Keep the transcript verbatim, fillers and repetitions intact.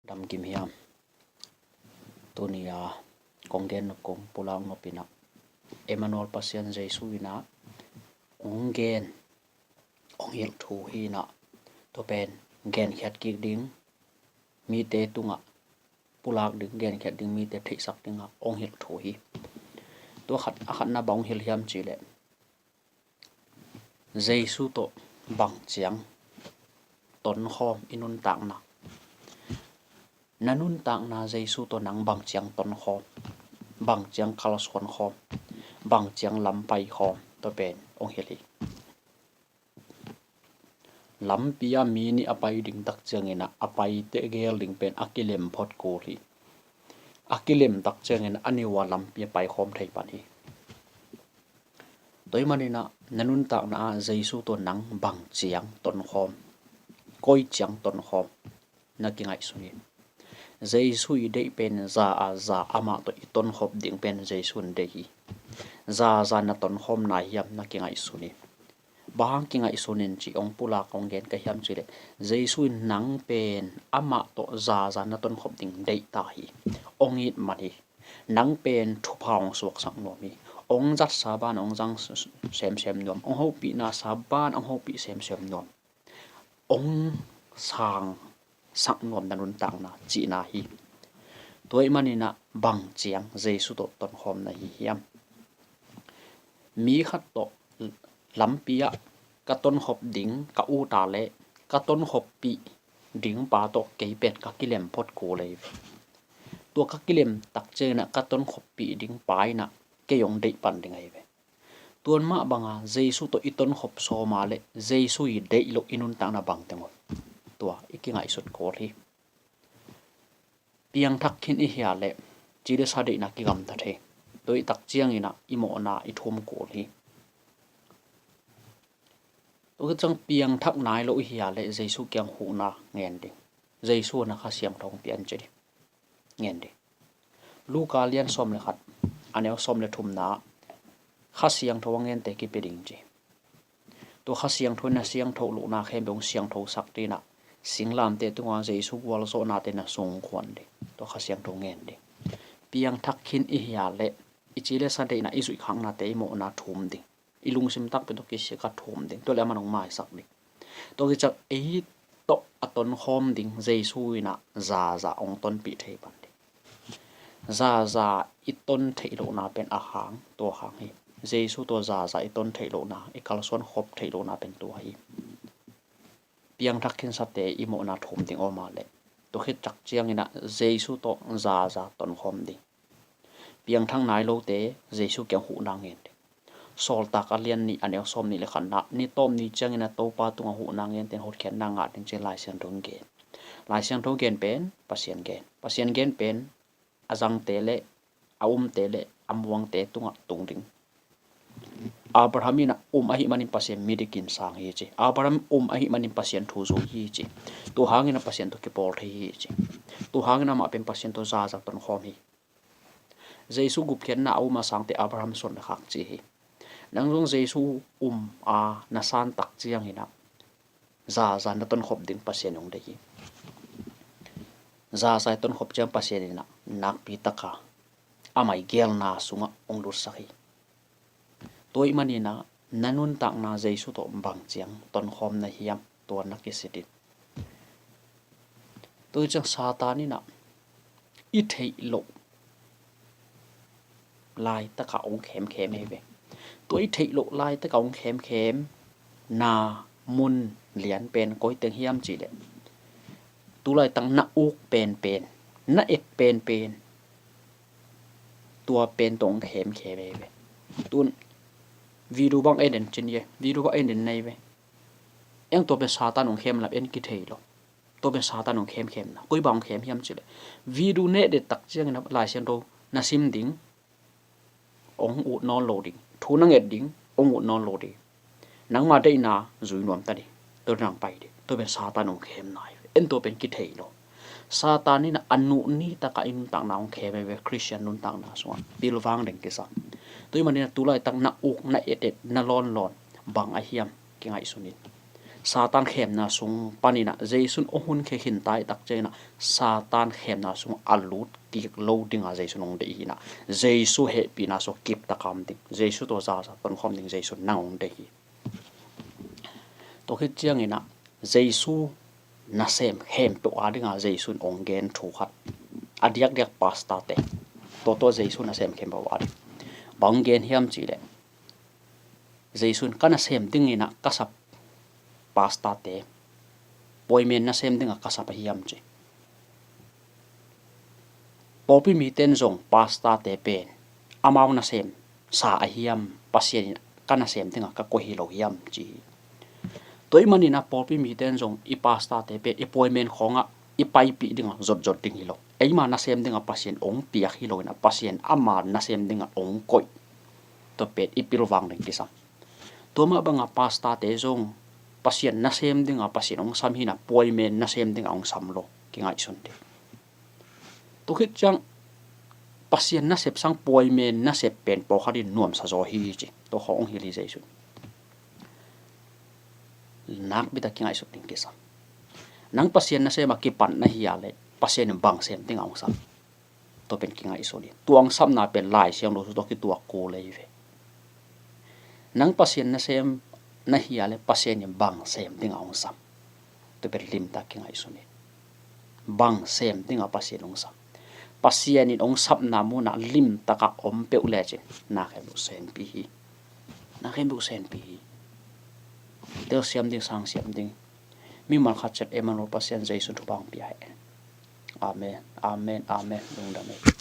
Dam kim hiam? Tuni a kong gen nop, kong pulak nop in ah, Emmanuel Pasian Jesu in ah hong gen, hong hilh thu hi in ah, tua pen genkhiat kik ding, mite tungah pulak ding, genkhiat ding, mite theihsak dingah hong hilh thu hi. Tua khat, a khatna bang hong hilh hiam cih leh, Jesu tawh bang ciang tonkhawm i nuntakna, na nuntakna Jesu tawh nang bang ciang tonkhawm, bang ciang kalsuan khawm, bang ciang lam pai khawm, tua pen hong hilh hi. Lampi ah mi nih a pai ding tak ciangin ah, a paite gel ding pen a kilem phot kul hi. A kilem tak ciangin a niu a lampi a pai khawm thei pan hi. Tua ahih manin ah, na nuntakna ah Jesu tawh nang bang ciang tonkhawm, koi ciang tonkhawm, na kingaihsun hi. Jesu i deih pen za a za amah tawh i tonkhop ding pen Jesu in deih hi. Za a za na tonkhawm nai hiam, na kingaihsun hi. Bang hang kingaihsun in cih hong pulak, hong gen ka hiam cih leh, Jesu in nang pen amah tawh za a za na tonkhop ding deih ta hi. Hong it man hi. Nang pen thupha hong suaksak nuam hi. Hong zatsa ban hong zang semsem nuam, hong hopihna sa ban hong hopih semsem nuam, hong sangsak nuam na nuntakna cihna hi. Tua ahih manin ah bang ciang Jesu tawh tonkhawm na hi hiam? Mi khat tawh lampi ah ka tonkhop ding ka ut a leh, ka tonkhoppih ding pa tawh kei pen ka kilem phot kul hi ve. Tua ka kilem tak ciangin ah ka tonkhoppih ding pa in ah kei hong deih pan ding ahi ve. Tua mah banga Jesu tawh i tonkhop sawm a leh, Jesu i deih loh i nuntakna bang teng om? Tua i kingaihsut kul hi. Piangthak khin i hih a leh, ci le sa deihna kigamta thei. Tua i tak ciangin ah i mawhna i thum kul hi. Tua khit ciang piangthak nai lo i hih a leh, Jesu kiang huhna ngen ding. Jesu na Kha Siangtho hong pia in ci ding. Ngen ding. Luka lian sawm le khat, a neu sawm le thumna ah, Kha Siangtho a ngente kipia ding ci. Tua Kha Siangtho in na siangtho lohna khempeuh hong siangthosak ding in ah, singlamteh tungah Jesu gualzawhnate na sungkuan ding. Tua Kha Siangtho ngen ding. Piangthak khin i hih a leh, i ci le sa deihna, i zuih khaknate, i mawhna thum ding. I lungsim takpi tawh kisik a thum ding, tua leh aman hong maisak ding. Tua khit ciang ei tawh a tonkhawm ding Jesu in ah za a za hong tonpih thei pan ding. Za a za i ton theih lohna pen a hang, tua hang hi. Jesu tawh za a za i ton theih lohna, i kalsuan khop theih lohna pen tua hi. Piangthak khinsate i mawhna thum ding om a leh, tua khit tak ciangin ah Jesu tawh za a za tonkhawm ding. Piangthak nai lote Jesu kiang huhna ngen ding. Sawltak a lian nih, a neu sawm nih le khatna ah, ni tawp ni ciangin ah Topa tungah huhna ngente in hotkhiatna ngah ding ci-in Lai Siangtho in gen. Lai Siangtho gen pen Pasian gen. Pasian gen pen a zangte le a umte le a muangte tungah tung ding. Abraham in ah um ahih manin Pasian midik in sang hi ci. Abraham um ahih manin Pasian thu zui hi ci. Tua hangin ah Pasian tawh kipawl thei hi ci. Tua hangin amah pen Pasian tawh za a za tonkhawm hi. Jesu gupkhiatna a um a sangte Abraham suan le khak ci hi. Nang zong Jesu um a na san tak ciangin ah za a za na tonkhop ding Pasian hong deih hi. Za a za i tonkhop ciang Pasian in ah nakpi taka amah i geelna sungah hong lutsak hi. Tua ahih manin ah na nuntakna Jesu tawh bang ciang tonkhawm na hiam, tua na kisit in. Tua hi ciang Satan in ah i theih loh laitakah hong khemkhem hi ve. Tua i theih loh laitakah hong khemkhem na mun lian pen koi teng hiam cih leh, tu laitak na uk penpen, na et penpen, tua pen tawh hong khemkhem hi ve. Tun video bang en den cin hi, video bang en den na hi ve. Eng tua pen Satan hong khem lam en kithei lo. Tua pen Satan hong khemkhemna. Koi bang hong khem hiam cih leh, video na et den tak ciangin Lai Siangtho na sim ding, hong ut nawn lo ding. Thu na nget ding, hong ut nawn lo ding. Nangma deihna zui nuam ta ding. Tua nang pai ding. Tua pen Satan hong khemna hi ve. En tua pen kithei lo. Satan in a nuh ni takah i nuntakna hong khem hi ve, Khristian nuntakna sungah. Pilvang ding kisam. Tua ahih manin a tu laitak na uk, na et et, na lawnlawn bang a hiam, kingaihsun in. Satan khemna sung paninah Jesu in hong hun khia khin ta i tak cianginah Satan khemna sung a lut kik lo dinga Jesu in hong deih hinah Jesu hehpihna sung kiptak a om ding, Jesu tawh zaza tonkhawm ding Jesu in nang hong deih hi. Tua khit cianginah Jesu nasem khempeuh a dinga Jesu in hong gen thu khat, a diakdiak pastor-te, tua tua Jesu nasem khempeuh a ding bang gen hiam cihleh, Jesu in ka nasem dinginah ka sap pastor-te, puaimen nasem dingah ka sap a hiam ci. Pawlpi mite in zong pastor-te pen amau nasem sa a hiam, Pasian in ka nasem dingah ka koih hi lo hiam ci hi. Tua ahih maninah pawlpi mite in zong i pastor-te pen i puaimen khawngah i paipih dingah zotzot ding hi lo. Eima nasem dingah Pasian hong piak hi lo inah Pasian ama nasem dingah hong koih. Tua pen i pilvang ding kisam. Tua mah bangah pastor-te zong Pasian nasem dingah Pasian hong sam hinah puaimen nasem dingah hong sam lo, kingaihsun ding. Tua khit ciang Pasian nasep sang puaimen nasep pen pawlkhat in nuamsa zaw hi ci. Tua khawng hong hilh hi Jesu in. Nakpi tak kingaihsun ding kisam. Nang Pasian nasem a kipan na hia leh Pasian in bang sem dingah hong sam? Tua pen kingaihsun in. Tua hong sapna pen Lai Siangtho sung tawh kituak kul hi ve. Nang Pasian nasem na hia leh Pasian in bang sem dingah hong sam? Tua pen limtak kingaihsun in. Bang sem dingah Pasian hong sam? Pasian in hong sapna munah limtakah om peuh lecin na khempeuh senpi hi. Na khempeuh senpi hi. Telsiam ding, sangsiam ding. Mimal khat ciat Emmanuel Pasian Jesu in thupha hong pia hen. Amen, amen, amen. Lungdam ei.